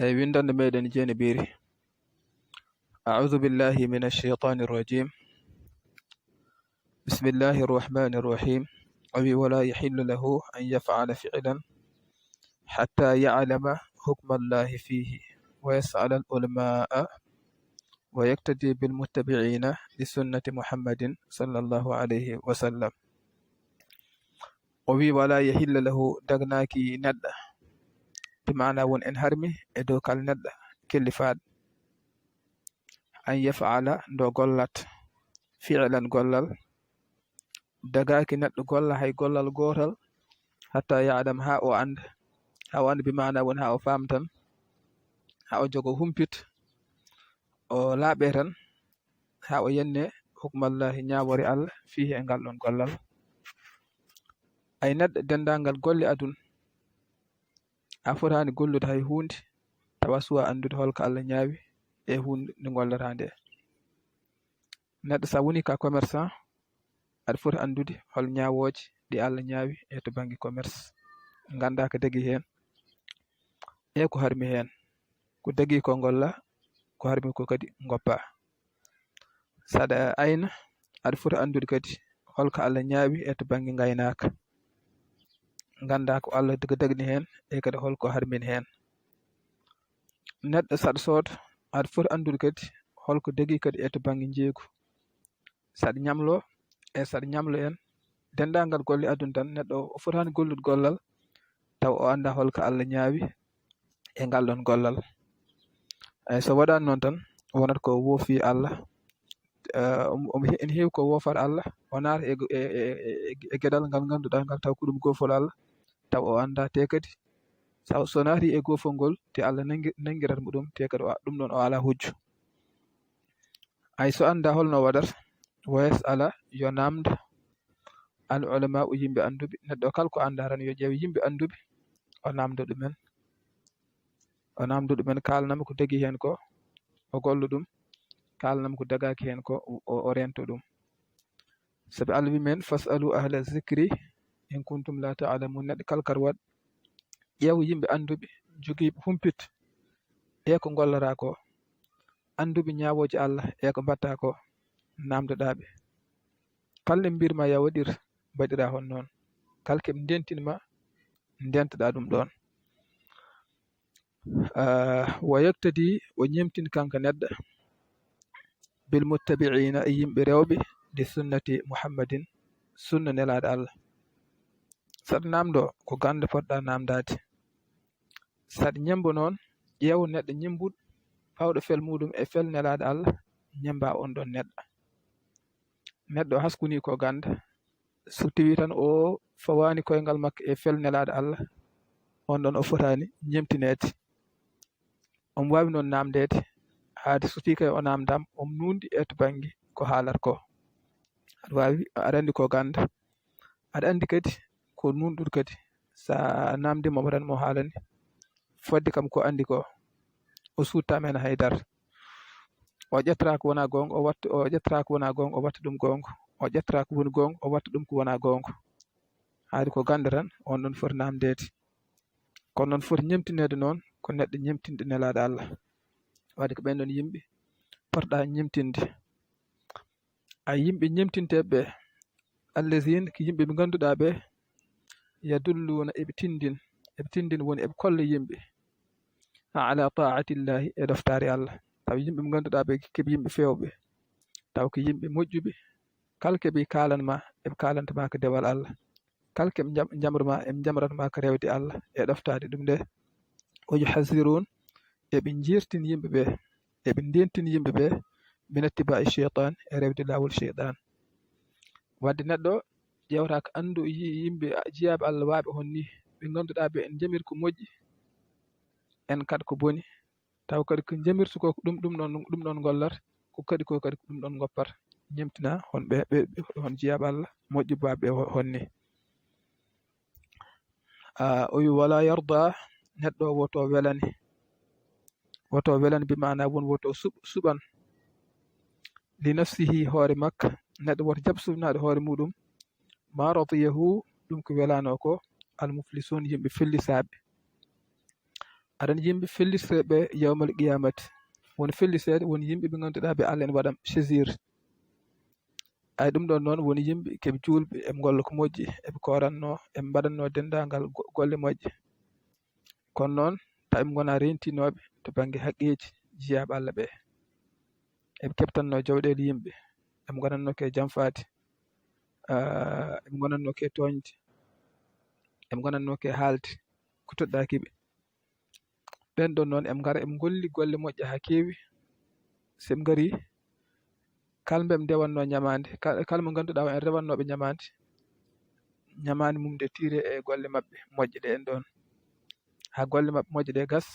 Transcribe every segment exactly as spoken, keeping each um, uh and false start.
Eyi, winndannde meɗen jeeneɓiri. أعوذ بالله من الشيطان الرجيم. بسم الله الرحمن الرحيم. O wi: ولا يحل له أن يفعل فعلا حتى يعلم حكم الله فيه ويسأل العلماء ويقتدي بالمتبعين لسنة محمد صلى الله عليه وسلم. O wi: ولا يحل له, daganaaki neɗɗo, bi maana won en harmi e dow kala neɗɗo kellifaaɗo, أن يفعل, nde o gollat, فعلا, gollal, dagaaki neɗɗo golla hay gollal gootal, حتى يعلم, haa o annda, haa o annda bi maana won haa o faam tan, haa o jogo humpit, o laaɓe tan, haa o yenne حكم الله, ñaawoore Allah, فيه, e ngal ɗon gollal. Ay neɗɗo, denndaangal golle aduna, a fotaani gollude hay huunde tawa suwa anndude holko Allah ñaawi e huunde nde ngollataa nde. Neɗɗo, so a woni ka commerçant, aɗa foti anndude hol ñaawooje ɗi Allah ñaawi e to bannge commerce, ngannda ko dagi heen e ko harmi heen. Ko dagi ko ngolla, ko harmi ko kadi ngoppa. Saɗa ayna, aɗa foti anndude kadi holko Allah ñaawi e to bannge ngaynaaka, ngannda ko Allah daga-, dagni heen e kadi holko harmini heen. Neɗɗo, saɗa sooda, aɗa foti anndude kadi holko dagi kadi e to bannge njeeygu. Saɗa ñamlo, e saɗa ñamlo en, denndaangal golle aduna tan, neɗɗo o fotaani gollude gollal tawa o annda holko Allah ñaawi e ngal ɗon gollal. Eyi, so waɗaani noon tan, wonata ko woofi Allah. Eh, omo, omo he-, ene heewi ko woofata Allah, o naata e, e, e, e, e geɗal ngal ngannduɗaa ngal, taw ko ɗum goofol Allah, taw o annda te kadi, saw so naati e goofol ngol, te Allah nangi-, nangirat mo ɗum, te kadi o, ɗum ɗon o alaa hujju. Ay, so annda holno o waɗata, ويسأل, yo naamdo, العلماء, yimɓe annduɓe. Neɗɗo kala ko annda tan, yo ƴeew yimɓe annduɓe, o naamdo ɗumen. O naamdo ɗumen, kaalanamo ko dagi heen ko, o gollo ɗum, kaalanamo ko dagaaki heen ko, o, o reento ɗum. Sabi Allah wi men: فاسألوا أهل الذكر إن كنتم لا تعلمون. Neɗɗo kala kadi waɗ, ƴeew yimɓe annduɓe, jogiiɓe humpit e ko ngollata ko, annduɓe ñaawooje Allah e ko mbaɗta ko, naamdoɗaa ɓe. Kala ɓe mbirma ya waɗir, mbaɗiraa hon noon. Kala ko ɓe ndentin ma, ndentoɗaa ɗum ɗoon. Ah, ويقتدي, o ñemtin kanko neɗɗo, بالمتبعين, e yimɓe rewɓe, لسنة محمد, sunna Nelaaɗo Allah. Saɗa naamndo, ko gannde poɗɗa naamndaade. Saɗa ñemmbo noon, ƴeew neɗɗo ñemmbuɗo, pawɗo fel muɗum e fel Nelaaɗo Allah, ñemmba on ɗon neɗɗo. Neɗɗo haskuni ko gannde, so tawi tan o fawaani koyngal makko e fel Nelaaɗo Allah, on ɗon o fotaani ñemtineede. Omo waawi noon naamndeede, haade so tawi kay o naamndaama, omo nuunɗi e to bannge ko haalat ko. Aɗa waawi, aɗa anndi ko gannde, aɗa anndi kadi ko nuunɗuɗo kadi, so a naamndiima omo tan mo haalani, fodde kam ko anndi ko, o suuttaama heen hay dara. O ƴettata ko wonaa goonga, o watta, o ƴettata ko wonaa goonga, o watta ɗum goonga. O ƴettata ko woni goonga, o watta ɗum ko wonaa goonga. Haade ko gannde tan, on ɗon foti naamndeede. Kono noon foti ñemtineede noon, ko neɗɗo ñemtinɗo Nelaaɗo Allah. Waɗde ko ɓeen ɗon yimɓe potɗa ñemtinde. A yimɓe ñemtinteeɓe ɓe, الذين, ko yimɓe ɓe ngannduɗaa ɓe, يدلون, eɓe tinndin, eɓe tinndin woni eɓe kolla yimɓe, على طاعة الله, e ɗoftaade Allah. Taw yimɓe ɓe ngannduɗaa ɓe, ko yimɓe feewɓe, taw ko yimɓe moƴƴuɓe, kala ko ɓe kaalan ma, eɓe kaalanta ma ko dewal Allah. Kala ko ɓe njam-, njamra ma, eɓe njamrata ma ko rewde Allah e ɗoftaade ɗum nde. ويحذرون, eɓe njeertin yimɓe ɓe, eɓe ndentin yimɓe ɓe, من اتباع الشيطان, e rewde laawol Seyɗaan. Waɗde neɗɗo ƴeewata ko anndu yi-, yimɓe jiyaaɓe Allah waaɓe hon ni, ɓe ngannduɗaa ɓe en njamir ko moƴƴi, en kadi ko boni. Taw kadi ko njamirta ko, ko ɗum, ɗum ɗon, ɗum ɗon ngollata, ko kadi ko kadi ko ɗum ɗon ngoppata. Ñemtina hon ɓe, ɓe, ɓe, hon jiyaaɓe Allah moƴƴuɓe ɓe ho-, hon ni. Ah, o wi: ولا يرضى, neɗɗo woto welane. Woto welane bi maana won woto suɓ-, suɓan. لنفسه, hoore makko. Neɗɗo woto jaɓ suɓnaade hoore muɗum. ما رضيه, ɗum ko welano ko, المفلسون, yimɓe fellisaaɓe. Aɗan yimɓe fellisreɓe yawmal qiyamati. Won felliseede, won yimɓe ɓe ngannduɗaa ɓe Allah en waɗan saisir. Ay ɗum ɗon noon woni yimɓe keɓe juulɓe, eɓe ngolla ko moƴƴi, eɓe kooranno, eɓe mbaɗanno denndaangal go- golle moƴƴe. Kono noon tawi ɓe ngonaa rentinooɓe to bannge haqqeeji jiyaaɓe Allah ɓe. Eɓe keɓtanno jawɗeele yimɓe, eɓe ngonanno ke jamfaade, ah, eɓe ngonanno ke tooñde, eɓe ngonanno ke haalde ko toɗɗaaki ɓe. Ɓen ɗon noon eɓe ngara eɓe ngolli golle moƴƴe haa keewi. So ɓe ngari, kala mbe ɓe ndewanno ñamaande, ka- kala mo ngannduɗaa o en rewannooɓe ñamaande, ñamaande mum nde tiire e golle maɓɓe moƴƴe ɗe en ɗon. Haa golle maɓɓe moƴƴe ɗe gas,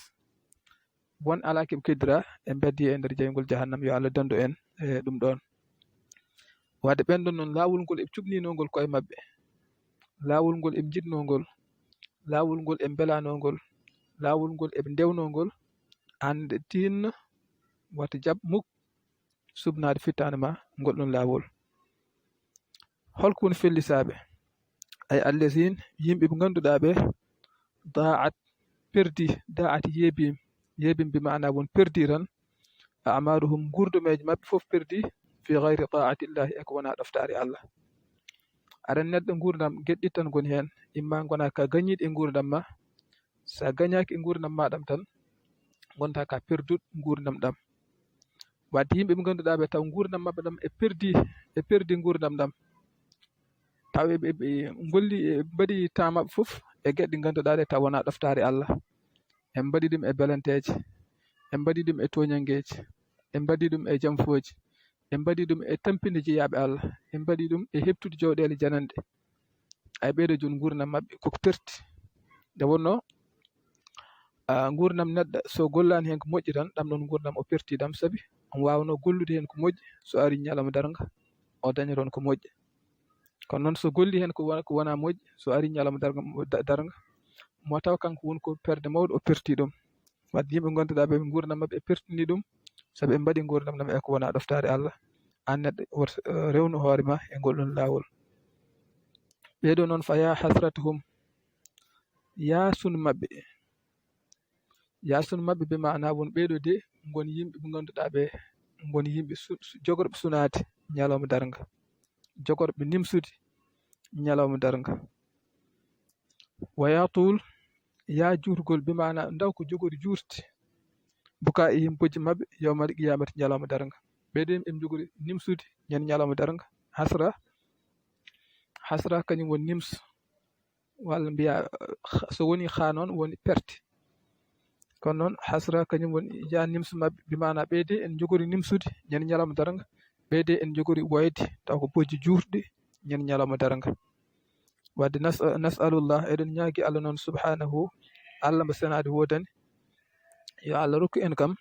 won alaa keɓe keddira e mbeddi e nder jeyngol jahannam. Yo Allah dandu en e ɗum ɗon. Wadde ɓen ɗon noon laawol ngol eɓe cuɓninoo ngol koye maɓɓe, laawol ngol eɓe njiɗnoo ngol, laawol ngol eɓe mbelaanoo ngol, laawol ngol eɓe ndewnoo ngol, aan nde tinno wata jaɓ muk suɓnaade fittaande ma ngol ɗon laawol. Holko woni fellisaaɓe? Ay allazin, yimɓe ɓe ngannduɗaa ɓe, daa'at, perdi, daa'at yeebim, yeebim bi maana won perdi tan, a'maluhum, nguurdumeeji maɓɓe fof perdi, fi gayri taa'atillahi, e ko wonaa ɗoftaare Allah. Aɗa anndi neɗɗo nguurndam geɗe ɗiɗi tan ngoni heen, imma ngonaa ka gañiiɗo e nguurndam ma, so a gañaaki e nguurndam ma ɗam tan, ngonta ka perduɗo nguurndam ɗam. Wadde yimɓe ɓe ngannduɗaa ɓe taw nguurndam maɓɓe ɗam e perdi, e perdi nguurndam ɗam. Taw eɓe, eɓe ngolli, eɓe mbaɗi temps maɓɓe fof e geɗe ɗe ngannduɗaa ɗe taw wonaa ɗoftaare Allah. En mbaɗi ɗum e belanteeje, en mbaɗi ɗum e tooñanngeeji, en mbaɗi ɗum e jamfooji, en mbaɗi ɗum e tampinde jeyaaɓe Allah, en mbaɗi ɗum e heɓtude jawɗeele jananɗe. Ay ɓeeɗo jooni nguurndam maɓɓe koko perti. Nde wonnoo, ah, nguurndam neɗɗo so gollaani heen ko moƴƴi tan, ɗam ɗon nguurndam o perti ɗam, sabi omo waawnoo gollude heen ko moƴƴi, so ari ñalawma darnga, o daña toon ko moƴƴi. Kono noon so golli heen ko wona-, ko wonaa moƴƴi, so ari ñalawma darnga, da- darnga, mo taw kanko woni ko perde mawɗo, o perti ɗum. Wadde yimɓe ngannduɗaa ɓe nguurndam maɓɓe e pertini ɗum, sabi ɓe mbaɗi nguurndam ɗam e ko wonaa ɗoftaare Allah. Aan neɗɗo woto, eh, rewnu hoore ma e ngol ɗon laawol. Ɓeeɗo noon fa ya hasratuhum, yaasun maɓɓe. Yaasun maɓɓe bi maana won ɓeeɗo de ngon yimɓe ɓe ngannduɗaa ɓe ngon yimɓe su- su- jogorɓe sunaade ñalawma darnga, jogorɓe nimsude ñalawma darnga. Wa yaatul, yaa juutgol bi maana ndaw ko jogori juutde. Bukaa ihim bojji maɓɓe yawmal qiyamati ñalawma darnga. Ɓeeɗo en jogori nimsude ñande ñalawma darnga. Hasra, hasra kañum woni nimso. Walla mbiya, eh, so woni haa noon woni perte. Kono noon hasra kañum woni yaa nimso maɓɓe, bi maana ɓeede en jogori nimsude ñande ñalawma darnga, ɓeede en jogori woyde taw ko bojji juutɗi ñande ñalawma darnga. Wadde nas- nasalullah, eɗen ñaagi Allah noon subhanahu, Allah mo senaade woodani, yo Allah rokku en kam.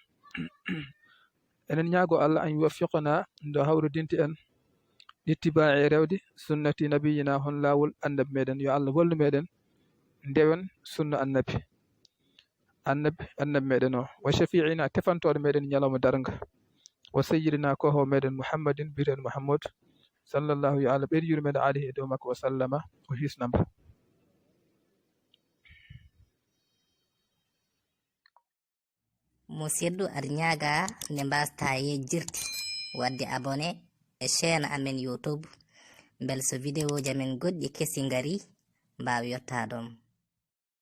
Eɗen ñaago Allah an yuwaffiqana, nde o hawridinta en, littiba'i, e rewde sunnati nabiyina, hon laawol annabi meɗen. Yo Allah wallu meɗen ndewen sunna annabi, annabi, annabi meɗen o, wa shafi'ina, tefantooɗo meɗen ñalawma darnga, wa sayyidina, ko ho meɗen Muhammadin, biyeteeɗo Muhammad, sallallahu, yo Allah ɓeydu yurmeende alayhi, e dow makko, wa sallama, o hisnama. Musidɗo, aɗa ñaaga nde mbastaa yejjirde waɗde abonné e chaîne amen YouTube, mbele so vidéo ji amen goɗɗi kesi ngari, mbaawa yottaade ma.